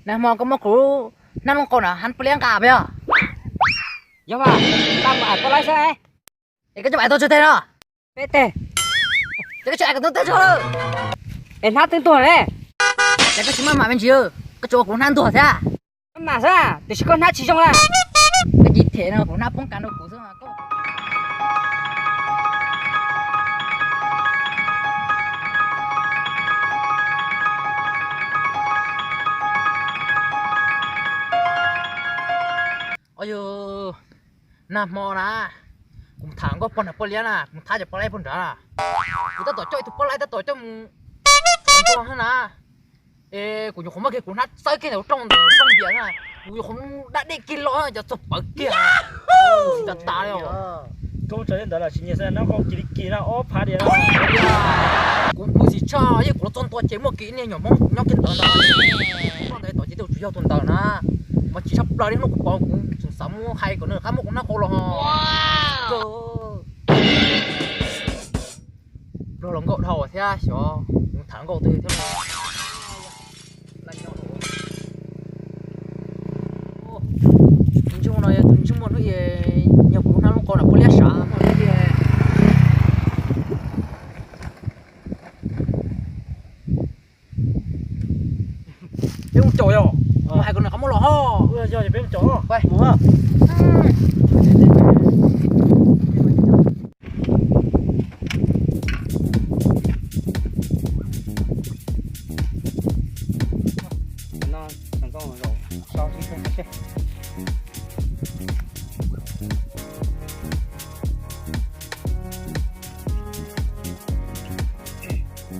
Nag hmo koj muab kuv hnab looj qau na hab poj liab nqa peb os. Yog mas, tau mus ais poj laib saib. Es koj coj ais tau tsawg teg no? Peb teg. Ces koj tsis ais kuv tau teg tso lawm. Es hnab twb ntuag ne. Ces koj tsis maj mam me ntsis, koj tsuas ua kuv hnab ntuag thiab. Maj mam xwb, tiam sis koj hnab tsis zoo na. Koj cia li them no kuv hnab poob kas rau kuv xwb. Yog, nag hmo na, kuv mus tham nkauj pog nram poj liab na, kuv mus thab cov poj laib pog nrad na. Kuv tab tom coj ib tug poj laib tab tom coj mus ntuag na. Es kuv nyuam qhuav muab kiag kuv hnab txawb kiag ntawm rooj ntawm rooj npias na, kuv nyuam qhuav dab dej kiag los cov txog pawv kiag. Tsis tas tas li os. Koj mus tso li ntawd los tsis nyiam xwb, nab qau cia li kis na ob phav diam. Kuv kuv tsis tshaj, yeej kuv los txog ntua ces muaj kiag ib niag nyuam Hmoob nyob kiag ntawd ntag. Nyob ntawd tom ces twb tsis yog tus ntawd na. Mas tsis tshaj plaws li, hnub kuv pom kuv tseem xav muab hais kom nws rov qab muab kuv hnab qau los ho. Pluag los nkauj dhau thiab xyov kuv tham nkauj twg thiab. Tus ntsej muag no yog tus ntsej muag hnub i yog kuv hnab looj qau nram poj liab sav. Peb mus caum yog, hais kom nws qab muab los ho. Yog peb mus caum.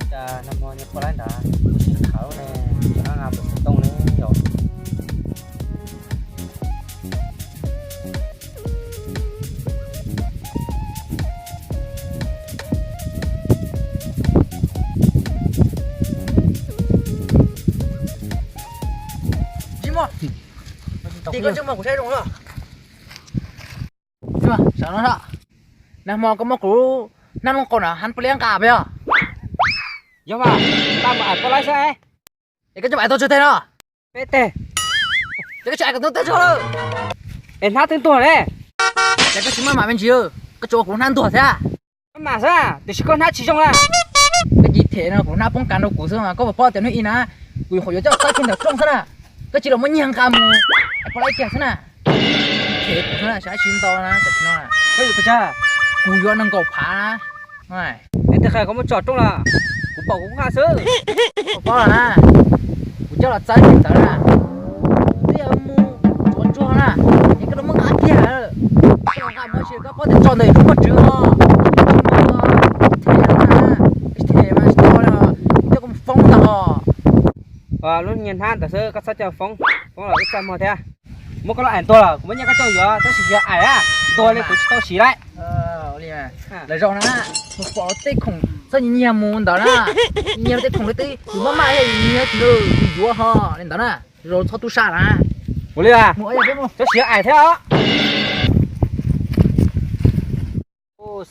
Cas nag hmo niag poj laib nrad kuj sib tham ne, tseem nqa npaum xov tooj ne yom. Tsis muaj, tij koj tsis muaj kuv saib zoo lawm. Nag hmo koj muab kuv hnab looj qau na hab poj liab nqa peb os. Yog mas, tau mus ais poj laib saib. Es koj coj ais tau tsawg teg no? Peb teg. Ces koj tsis ais kuv tau teg tso lawm. Es hnab twb ntuag ne. Ces koj tsis maj mam me ntsis, koj tsuas ua kuv hnab ntuag thiab. Maj mam xwb, tiam sis koj hnab tsis zoo na. Koj cia li them no kuv hnab poob kas rau kuv xwb, koj puas paub tias hnub i na, kuv nyuam qhuav yuav coj txawb kiag ntawm rooj xwb na. Koj cia li muab nyiag nqa mus ais poj laib kiag xwb na. Them kuv xwb na, saib tsis ntau na, tam sim no. Koj yuav pes tsawg? Kuv yuav nees nkaum phav na. Es tej qhia koj muab tso rooj lawm, kuv pom kuv nqa xwb. Koj paub lawm na, kuv coj los txawb kiag ntawd na. Twb yog mus tuav ntsuag na, es koj rov muab nqa kiag lawm. Koj nqa mus tsis koj paub tias tso ntawm rooj poj tswv os. Them na, them mas tsis tau li, coj koj mus foob ntag os. Lub niag hnab ntawd xwb koj txhob coj foob, foob los wb txaj muag thiab. Muab koj lub ais ntuag los kuv muab nyiaj koj coj yuav, tab sis yog ais ntuag li kuv tsis tau siv lawm. Lawv zaum na, mus pom tej khoom txhob nyiag mus ntawd na. Nyiag tej khoom li twb yus maj maj yus nyiag tsis yuav ho li ntawd na. Zaum txhob tub sab na. Ua li, txhob siv ais thiab os.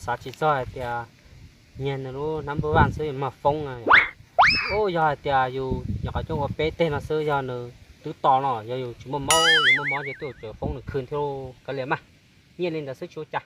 Xav tsis txog hais tias nyiag nws lub hnab npawj vaj xwb yus mag foob na. Yog hais tias yus nyuam qhuav coj ua peb teg no xwb yog nws twb to no, yog yus tsis muaj mob, yus muaj mob ces twb yuav tsum foob nws khwv thiab. Kav liam mas, nyiaj li ntawd xwb tsis ua cas.